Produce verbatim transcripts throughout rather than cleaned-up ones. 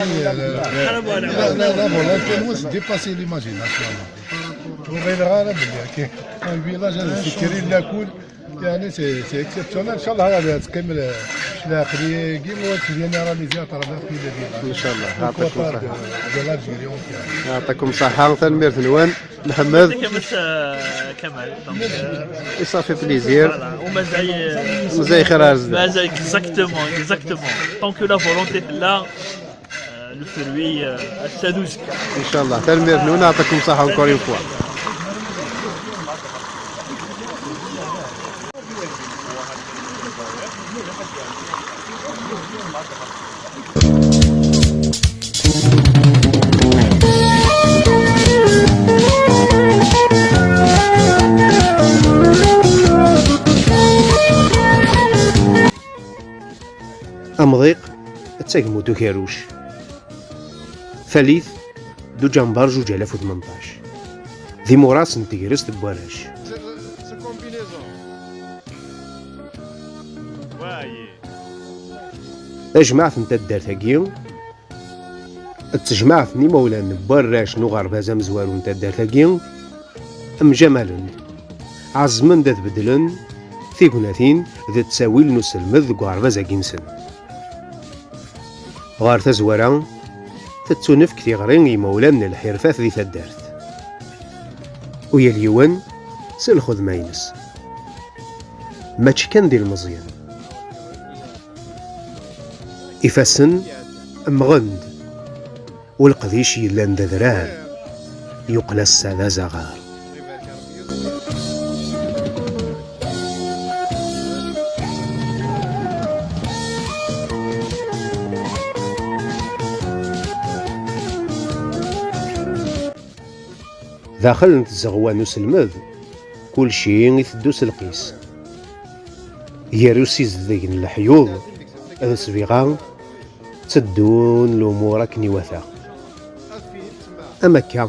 La, la, la volonté نوان c'est dépasser l'imagination. Ur ɣileɣ ara belli كاين un village هذا c'est كريم لاكول. يعني c'est c'est exceptionnel. ان شاء الله هذا تقيم العقليه كيما تجينيراليزي à travers tous les villages. ان شاء الله. يعطيكم الصحه. De l'Algérie entière. يعطيكم الصحه، تنميرت نوان. محمد. يعطيك مسا كمال. Donc, euh, ça fait plaisir. Voilà. ومازال مازال خير على الزمان. مازال exactement, exactement. Tant que la volonté est là, euh, le fruit, euh, ça douce. ان شاء الله. تنميرت نوان، يعطيكم الصحه encore une fois. Amḍiq d tagmut ukerruc. Talit d uǧambar zuǧ alaf u tmenṭac. D imuras n tegrest n warrac. Tajmaɛt n taddart-agi d tejmaɛt n imawlan n warrac n uɣerbaz amezwaru n taddart-agi, mjamalen-d, ɛezmen-d ad beddlen tignatin d ttawil n uselmed deg uɣerbaz-agi-nsen. Ɣer tazwara, tettunefk tiɣri i yimawlan n lḥirfat di taddart. U yal yiwen s lxedma-ines. Mačči kan d ilmeẓyen. Ifassen mmɣen-d, u leqdic yellan d adrar, yuqel ass-a d azaɣar. Daxel n tzeɣwa n uselmed, kulci iteddu s lqis. Gar usizdeg n leḥyuḍ d ssbiɣa, tteddun lumuṛ akken iwata. Am akka,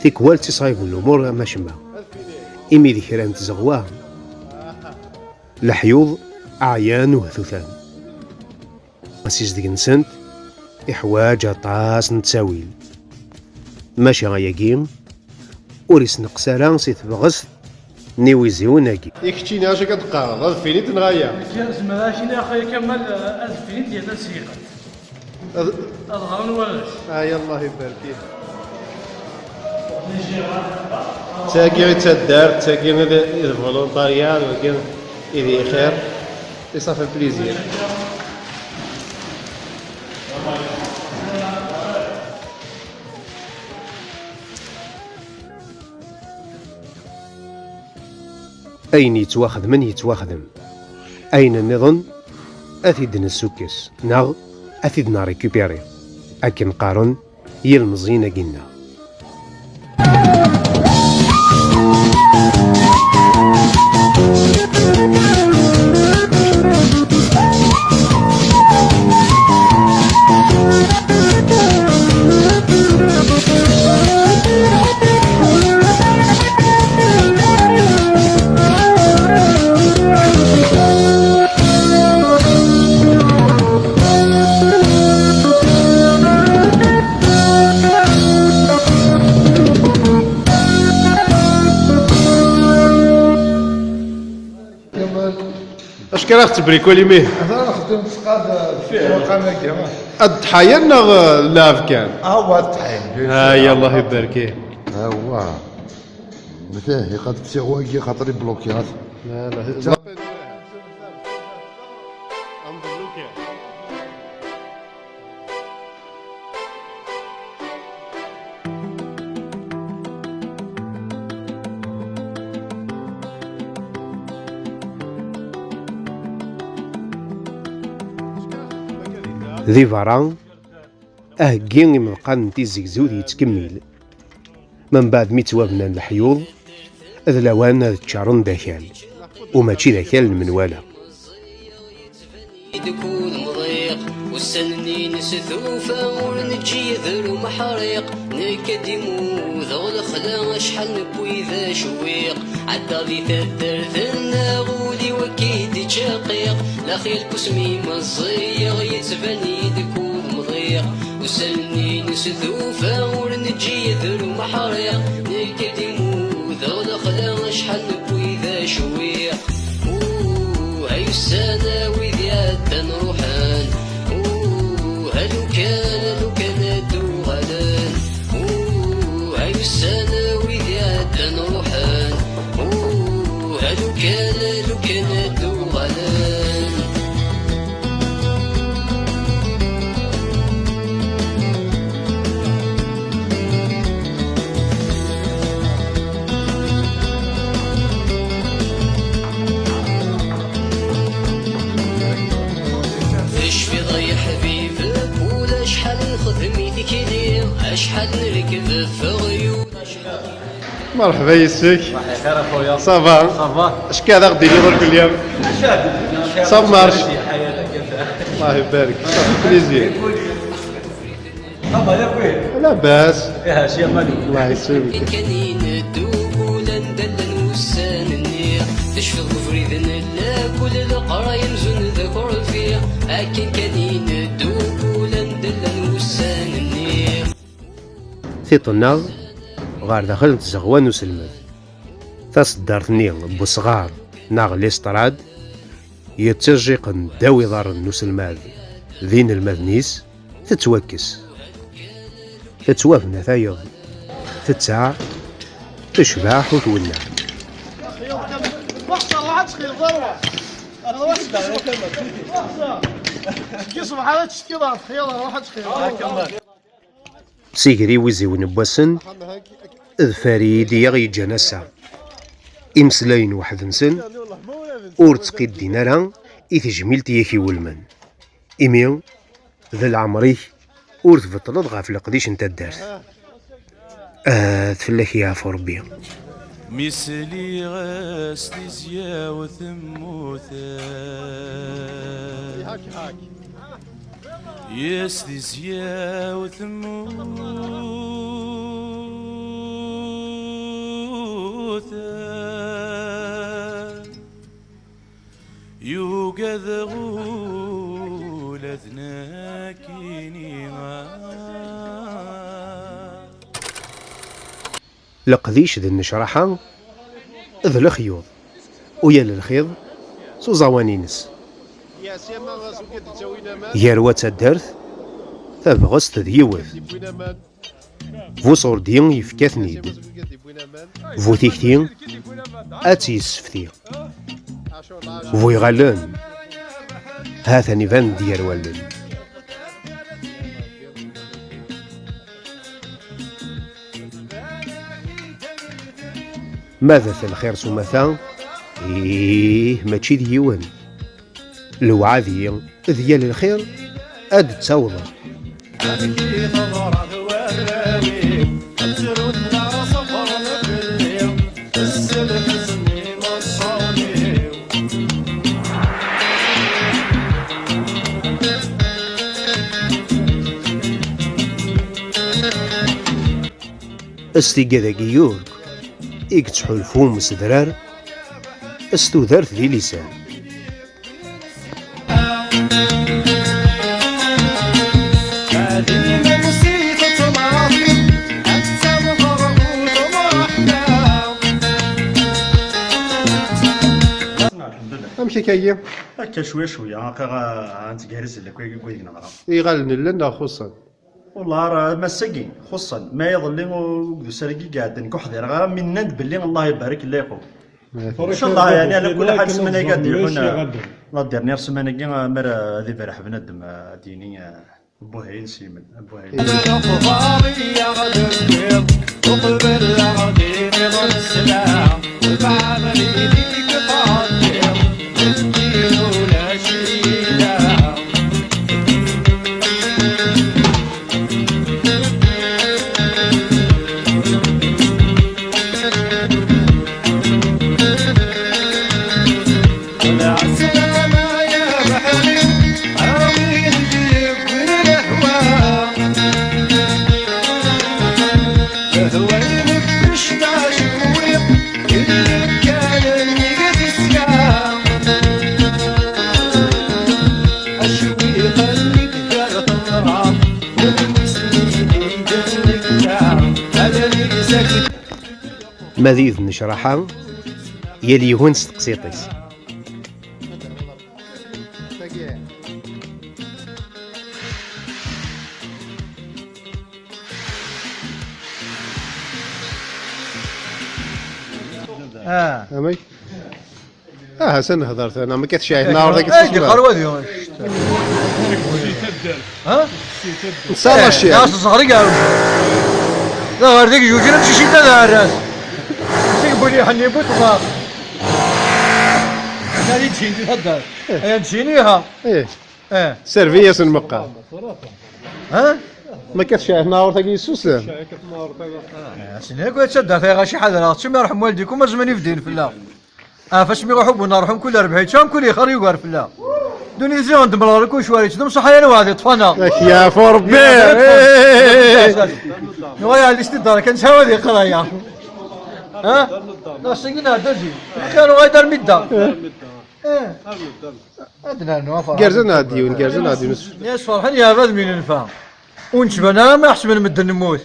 tikwal ttiṣɛiben lumuṛ am acemma, imi d kra n tzeɣwa, leḥyuḍ ɛyan uhtutan. Asizdeg-nsent iḥwaǧ aṭas n ttawil, maca ayagi ur isneqqes ara si tebɣest n iwiziwen-agi. I keččini, acu akka d-qqareḍ? Adfinit neɣ aya? Nekk zemreɣ ad k-iniɣ, a Xaya Kamal, adfinit yerna s yiqet. Ad ɣren warrac. Ay, Allah ibarek. Tagi i d taddart, tagi i d, i d volontaryat, wagi i d ixir. Et ça fait plaisir. Ayen yettwaxedmen, yettwaxdem. Ayen nniḍen, ad t-id-nessukkes, neɣ ad t-id-nrécupérer. Akken qqaren yilmeẓyen-agi-nneɣ. Acu ara ɣ-tettbrikul imi? Atan nxeddem ttqad deffir waqam-agi. Ad ḍḥayan neɣ, eh, lɛeb kan? Awa, ḍḥayan. Ay, Allah ibarek. Awa. Mtah, iqad ksiɣ wagi xaṭer ibloki. La, la. Di berra, aheggi imeḍqan n tizzegzewt yettkemmil. Membeɛd mi ttwabnan leḥyuḍ, d lawan ad ččaren d akal, u mačči d akal n menwala. Deg udem ḍiq, ussan-nni nestufa, ur neǧǧi d lumuḥriq. Nekk ad d-imudeɣ lexla, acḥal newwi d acewwiq. Ɛeddaɣ di taddart-nneɣ, ul-iw akka i d-ittcaqiq. Laxir n usmi meẓẓiyeɣ, yettban-iyi deg udem ḍiq. Ussan-nni nesdufa ur neǧǧi ad rumeḥ riɣ. Nekk ad imudeɣ lexla acḥal newwi d acwiɣ. Uh, ay ussan a wid iɛeddan ruḥen. Uh, a lukan, a lukan ad d-uɣalen. Uh, ay ussan a wid iɛeddan ruḥen. Uh, a lukan, a lukan ad d-uɣalen. Tecfiḍ ay aḥbib, ula acḥal nexdem i tikli, acḥal nrekdef aɣyul. Merḥba yes-k. Xir a xuya. Ça va? Ça va. Acka d aɣ-d-tiniḍ ur kulli? Ça marche. Allah ibarek. Ça fait plaisir. Ça va, ya خويا. Labas. Iha, si a Manu. Allah yesselmek. Kan i neddu, ula anda llan wussan-nni. Tecfiḍ deg ubrid nella, kul leqray amzun d akurfi. Akken kan i neddu, ula anda llan wussan-nni. Tiṭ-nneɣ ɣer daxel n tzeɣwa n uselmed. Taṣeddart-nni n wesɣar neɣ l'estrade yettijiqen ddaw iḍarren n uselmad d inelmaden-is tettwakkes. Tettwabna tayeḍ, tettaɛ, tecbeḥ u twenneɛ. Seg iṣebḥ ara tcekkiḍ ɣef txiḍ, ruḥ ad txiḍ. Sigri wiziwen n wassen, d Farid i aɣ-yeǧǧan ass-a. Imeslayen weḥd-nsen ur ttqiddin ara i tejmilt i ak-iwulmen. Imi d leɛmer-ik ur tbeṭṭleḍ ɣef leqdic n taddart. Ahat fell-ak yeɛfu Rebbi. Mi sliɣ-as tizya-w temmut. Yes, tizya-w temmut. Yugad ula d nekkini. Leqdic d nnecraḥa d lexyuḍ, u yal lxiḍ s uẓawan-ines. Gar wa d taddart, tabɣest d yiwet. Bu ṣurdi yefka-ten-id. Bu tikti ad tt-yessefti. Bu iɣallen, ha-t-an iban-d gar wallen. Ma d at lxir s umata, ih, mačči d yiwen. Lewɛadi d yal lxir ad d-ttawḍen. Amek i teḍra d warraw-iw, ad ttrun neɣ ṣebren fell-i, s lḥezn imeṣṣawen-iw. S tigad-agi yurk i yettḥulfu umsedrar s tudert di lisan. Amek akka-yi? Akka cwiya cwiya, akka ɣa-, ɣa nettgerriz lakk wagi deg neɣra. Iɣallen llan neɣ xuṣṣen? Wellah, ar ass-agi xuṣṣen. Ma iḍelli u-, deg usarag i iɛeddan, nekk ur ḥdireɣ ara, mi nnan-d belli Allah ibarek, la iqum. Ncallah, yani, ala kulli ḥal, ssmana-agi ad d-yɛun, la dernière semaine-agi, mi ara ad iberreḥ bnadem, ad d-yini, eh, Buhayen s yimen, Buhayen. Lexbar i aɣ-d-tewwiḍ, uqbel ad ɣ-d-tiniḍ nesla, lbaɛḍ i d-ik tɛeddiḍ, nekkini ulac-iyi da. Lɛeslama ya beḥri, a win yewwin lehwa. Lehwa-inek tecna cewwiq, i nekkan Ma d yid-n ccraḥa, yal yiwen s teqsiṭ-is. Ah. Amek? Ah, Hasan, hḍer tura, ma katcahid nɛawed ad Ay, d-iqqar wadi. Ha? Nsala Eh, cciɛi. Ɣas ẓẓher i yeɛrus. La ɣer deg yuǧin amcic yedda d aɛerras. Seg buli ḥenni bu ṭṭbaq. Nadi d-ǧin di taddart. Ay, d-ǧin iha. Eh. Eh. Servi-yasen meqqar. Ha? Ma katcahid nɛawed ad yessusem. Eh, sin akk ad taddart ay ɣaci ḥadreɣ, ttum yerḥem waldikum, azman ifdin fell-aɣ. Af asmi iruḥ ubunarḥum kul rrbeḥ yečča, mkul ixer yugar fell-aɣ. Ddunit ziɣen d-mleɣ lkul cwar yečč d mṣaḥ, ay anwa ad iṭṭef-aneɣ? Ak yafu Rebbi! Ay, ay, ay, ay. Nuɣal yeɛli s tiddar kan, ttḥawad iqraya. Ha? Neɣ sigi nɛedda zi. Xir uɣay dar midda. Eh. Ad nernu aferḥan. Gerzen ɛeddiwen, gerzen ɛeddiwen. Yes, ferḥen yeɛbad mi nenfa. Ur nettban ara ma ḥesben medden nemmut.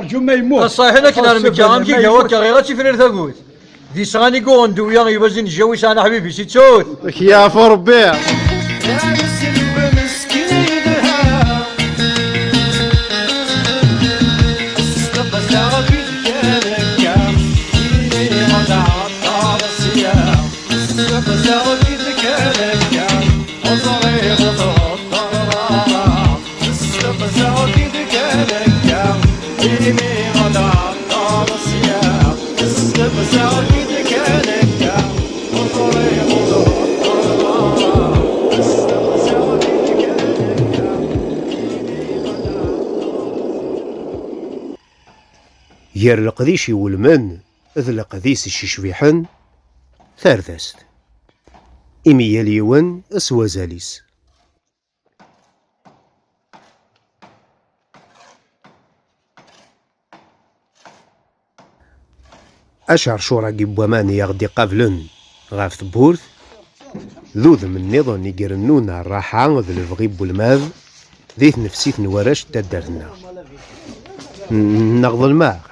Rǧu ma yemmut. Ṣṣaḥin akken ar Mekka, amkig hawa akka ɣiɣ ad tifrir tagut. Di sɣan i yuɣen dewya i wazin ǧǧaw isɛan aḥbib-is ittut. Ak yafu Rebbi. Gar leqdic iwulmen d leqdic icecbiḥen, tardast. Imi yal yiwen s wazal-is. Acercur-agi n waman i aɣ-d-iqablen ɣef tewwurt, d udem nniḍen i irennun rraḥa d lebɣi n welmad di tnefsit n warrac n taddart-nneɣ. N-, neɣ ḍelmeɣ?